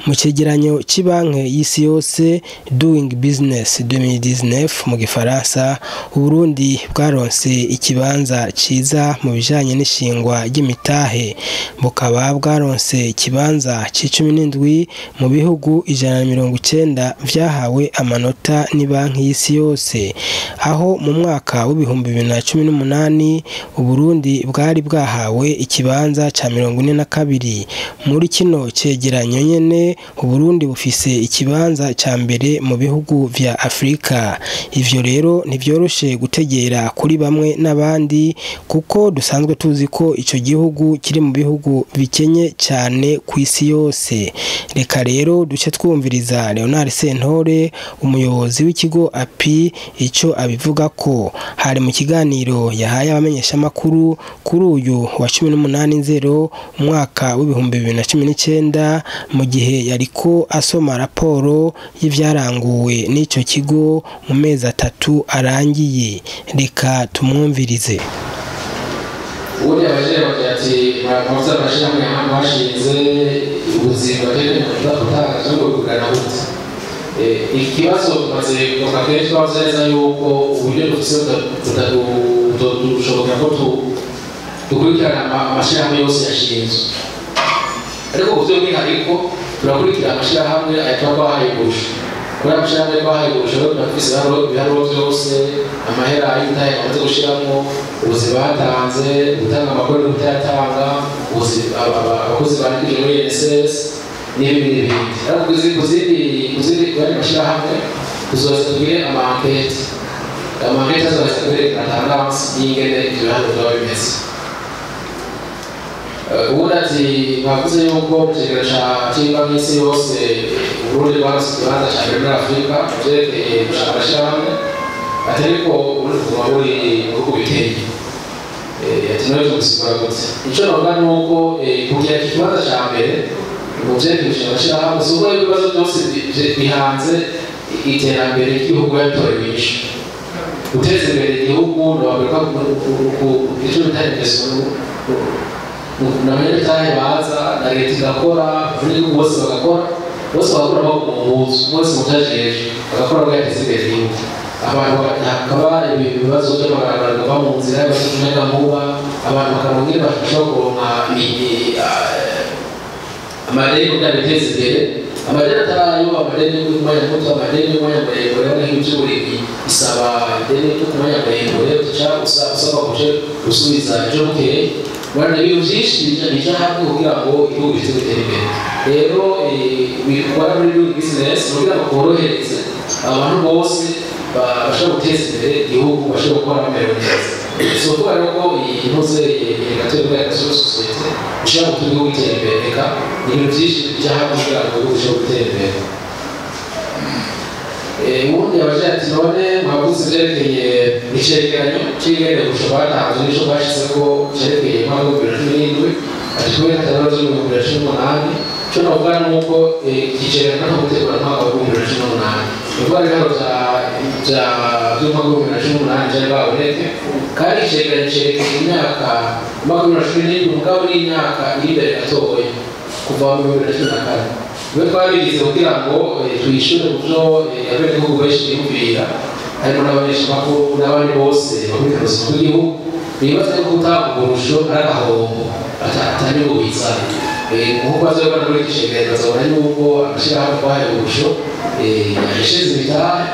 Mu cegeranyo cy'ibanki y'isi yose Doing Business 2019 mu gifaransa, Uburundi bwaronse ikibanza ciza mu bijanye n'ishingwa ry'imitahe, bukaba bwaronse ikibanza c'17 mu bihugu 190 vyahawe amanota n'ibanki y'isi yose, aho mu mwaka w'2018 Uburundi bwari bwahawe ikibanza ca 42. Muri kino cegeranyo nyene Uburundi bufise ikibanza ca mbere mu bihugu vya Afrika. Ivyo rero ntivyoroshe gutegera kuri bamwe n'abandi, kuko dusanzwe tuzi ko ico gihugu kiri mu bihugu bikenye cyane ku isi yose. Reka rero duce twumviriza Leonard Sentore, umuyobozi w'ikigo API, ico abivuga ko hari mu kiganiro yahaye abamenyeshamakuru kuri uyu wa 18/0 umwaka w'2019, mu gihe yariko asoma raporo y'ivyaranguwe n'ico kigo mu mezi 3 arangiye. Reka tumwumvirize. Ubundi abajene bagira ati mwavuze amashirahamwe mwashinze ubuzima gutanga ngo kugana gute. Ikibazo tumaze kuvuga kenshi, twavuze neza yuko uburyo dufise budashobora ko dukurikirana amashirahamwe yose yashinzwe, ariko ku by'umwihariko turakurikira amashirahamwe ayitwa twahaye ingusho. Kuri ayo mashirahamwe twahaye ingusho rero turafise ibiharuro vyose, amahera y'ubutahe bamaze gushiramwo, ubuzima batanze, gutanga amakuru n'ubutayatanga, abakozi bandikije muri INSS n'ibindi n'ibindi. Ariko ku yandi mashirahamwe tuzoza tugire ama enquête. Ama enquête azoza kwerekana tendance y'ingene ivyo biharuro vyoba bimeze. Ubundi ati mwavuze yuko mu kigero c'imba mw'isi yose Uburundi bwaronse ikibanza ca mbere muri Afurika mu vyerekeye gushaka amashirahamwe, ati ariko Uburundi buguma buri mu bihugu bikennye. Ati none tubisigura gute? Ico novuga ni uko kugira iki kibanza ca mbere mu vyerekeye gushinga amashirahamwe, si ukuvuga yuko ibibazo vyose bihanze iterambere ry'igihugu biba bitorewe inyishu. Guteza imbere igihugu nobavuga ko ico bita investment n'abanyabitahe baza na leta igakora, abanyagihugu bose bagakora, bose bagakora amaboko mu mpuzu, bose mu vyajeje bagakora kugira bateze imbere igihugu. Abantu hakaba ibibazo vy'amabarabara bikava mu nzira, ibibazo vy'umuyagankuba, abantu bakaronka ingene bashobora kuronka amadeni kugira biteze imbere. Amadeni atarayo, amadeni y'umwanya muto, amadeni y'umwanya muremure, urabona nk'ivy'uburimyi bisaba ideni ryo ku mwanya muremure, uca usabwa kuje gusubiza ejo bukeye. Murabona ibintu vyinshi bija hamwe kugira ngo igihugu gishobore gutera imbere. Rero bikora muri doing business kugira ngo korohereze abantu bose bashobora guteza imbere igihugu, bashobora gukora bamerewe neza. Si ukuvuga rero ko iyi ntuze gato ya sosiyete ishobora gutuma igihugu gitera imbere, reka ni ibintu vyinshi bija hamwe kugira ngo igihugu gishobore gutera imbere. Ubundi yabaje ati none mwavuze ivyerekeye icegeranyo c'ingene kurusha batanzwe n'ico bashizeko cerekeye umwaka w'ibihumbi bibiri na cumi n'indwi, ati kubera atari ibihumbi bibiri na cumi n'umunani. Ico novuga ni uko iki cegeranyo no gutegura umwaka w'ibihumbi bibiri na cumi n'umunani, ni ukuvuga ibiharuro vy'umwaka w'ibihumbi bibiri na cumi n'umunani vyari bwaboneke, kandi icegeranyo cerekeye imyaka umwaka w'ibihumbi bibiri na cumi n'indwi, mugabo n'imyaka iri imbere gatoya kuva mu bihumbi bibiri na cumi na kane. Niwe twabigize kugira ngo twishure mu vyo abenegihugu benshi biyumvira, harimo n'abamenyeshamakuru n'abandi bose bakurikirana ubuzima bw'igihugu, bibaza yuko gutanga uburusho ari agahombo atanyungu bizana. Nkuko bazobibona muri iki cegeranyo, bazobona yuko amashirahamwe twahaye uburusho yashize imitahe,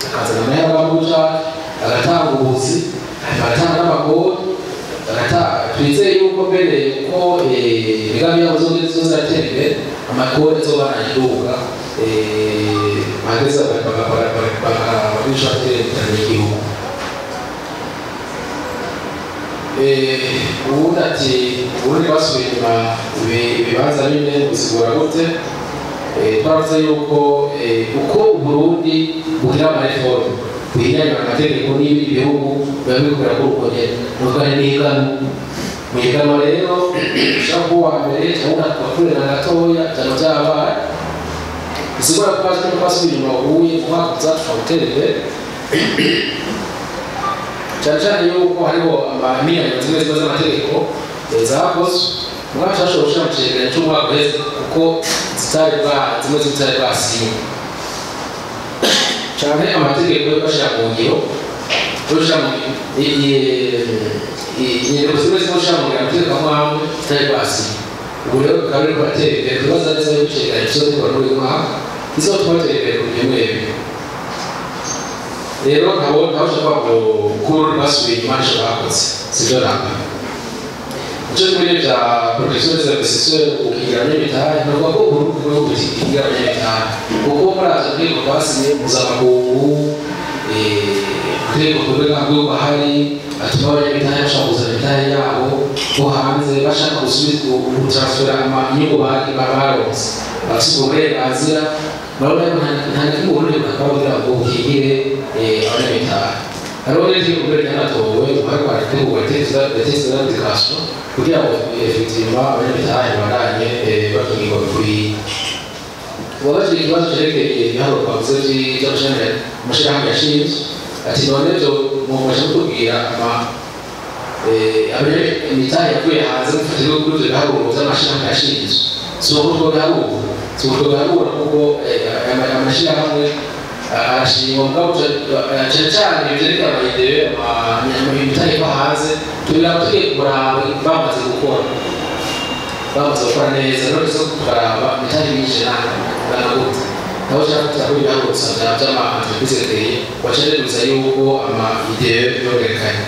akazana amahera ava mu cacu, agatanga ubuzi, hanyuma agatanga n'amakori. Twizeye yuko mbere ko imigambi yabo izoza iratera imbere, amakori azobandanya aduga, bageza bakabisha iterambere ry'igihugu. Ubundi ati ubundi basubiye inyuma ibibanza bine bisigura gute? Twavuze yuko uko Uburundi bugira ama réformes, buhinyanyura amategeko n'ibindi bihugu biba bikorera kuri uko nyene, nukuvuga ni n'ihiganwa. Mu higanwa rero ushobora kuba uwa mbere cyangwa ugakurira gatoya, ijana vyabaye bisigura ko bazi ko basubiye inyuma ubuye mu mwaka uza dushobora gutera imbere, cyane cyane yuko hariho imyimenyerezo zimwe zimwe z'amategeko zakozwe mugabo tutashobora gushira mu cegeranyo c'umwaka uheze kuko zitari bwa zimwe zitari bwasinywe canke amategeko yo bashira mu ngiro inyandiko zimwe zimwe ushira mu ngiro amategeko amwe amwe zitari bwasinywe. Ubu rero bikaba biriko biratera imbere, twibaza neza yuko icegeranyo kizodukora muri uyu mwaka kizotuma bitera imbere ku bimwe bimwe. Rero ntawo ushobora ngo kuri basubiye inyuma n'ico bakoze sivyo namba. Ico kimwe vya protection des investisseurs gukingira abanyamitahe, novuga ko Uburundi bwo gukingira abanyamitahe kuko muraza amategeko twasinye mpuzamakungu, amategeko twebwe nk'agihugu ahari atuma abanyamitahe bashaka kuzana imitahe yabo bo hanze bashaka gutransfera inyungu baronse bafise ubwo burenganzira. Murabona yuko nta na kimwe Uburundi bwakora kugira ngo bukingire abanyamitahe. Hariho n'itegeko mbere ryanatowe hariko harategurwa itegeko d'application kugira ngo effectivement abanyamitahe babandanye bakingirwa bikwiye. Uwabajije ikibazo cerekeye ibiharuro twavuze vy'amashirahamwe yashinzwe, ati none ivyo mwomaze kutubwira imitahe yavuye hanze mufatiye kuri ivyo biharuro vy'amashirahamwe yashinzwe. Si uko twobiharura, si uko twobiharura kuko amashirahamwe arashingwa mugabo cane cane ivyerekeye amayidebe imitahe iva hanze tubiraba tugiye kuraba bamaze gukora, bamaze gukora neza none so tukaraba imitahe myinshi nangana gute. Naho ushaka kutira kuri ibiharuro gusa vy'ama entreprise créées waca reduza yuko ama idebe yongerekanye.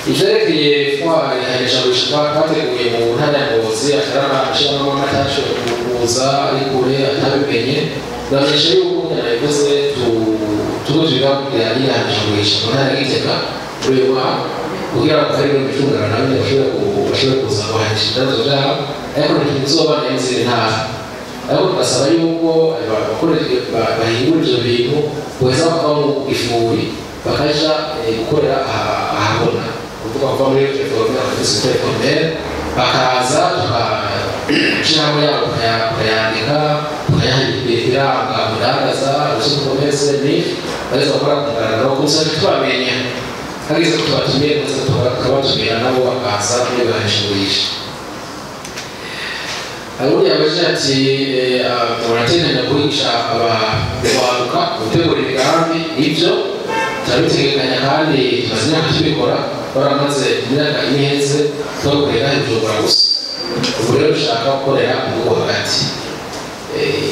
Ivyerekeye foire ihayanishagurisha twateguye mu ntara ya Ngozi, atari amashirahamwe atashoboye kuza ari kure atabimenye, bamenyesha yuko nabivuze turiko turiga kugira ihayanishagurisha mu ntara ya Gitega muri uyu mwaka kugira ngo hari imicungararo nabo nyene bashobore kuza guhayanisha ibibazo vyabo, ariko ntibizobana n'izindi ntara. Ariko tugasaba yuko bahingura ivyo bintu boheza bakava mu ifuri bakaja gukorera ahabona, kuvuga kuva muri informel muri secteur informel bakaza tukashirahamwe yabo tukayandika tukayaha ibiranga mudandaza registre de commerce NIF bageza gukora ku mugaragaro gusa ntitubamenya hageze ko tubatumiye maze tukabatumira nabo bakaza muri bahanishagurisha. Hari uwundi yabajije ati murateganya kwigisha abaruka gutegura imigambi? Ivyo turabitegekanya kandi tumaze imyaka tubikora, twaramaze imyaka ine iheze twakorera Bujumbura gusa, ubu rero dushaka gukorera mu gihugu hagati.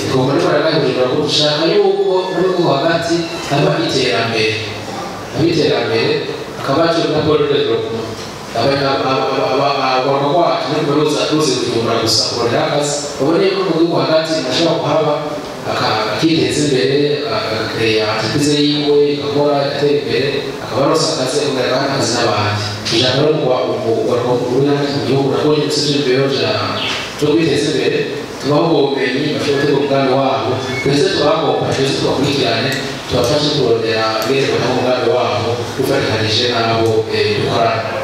Tugomba no gukorera Bujumbura kuko dushaka yuko mu gihugu hagati haba iterambere, haba iterambere hakaba ico bita pôle de développement. Abagororwa kwacu ntiruza ruzi Bujumbura gusa kurondera akazi, babone yuko mu gihugu hagati ashobora kuhaba akiteza imbere, agakereya entreprise yiwe igakora igatera imbere, akaba aronse akazi akongera agaha akazi n'abandi. Dushaka rero kugaruka uri hagati mu gihugu nabwo nyene dufise ivyiyumviro vyo kwiteza imbere, tubahe ubwo bumenyi bashobore gutegura umugambi wabo, twese tubakompanye, twese tubakurikirane, tubafashe kurondera ingene batanga umugambi wabo dufatikanije n'abo dukorana.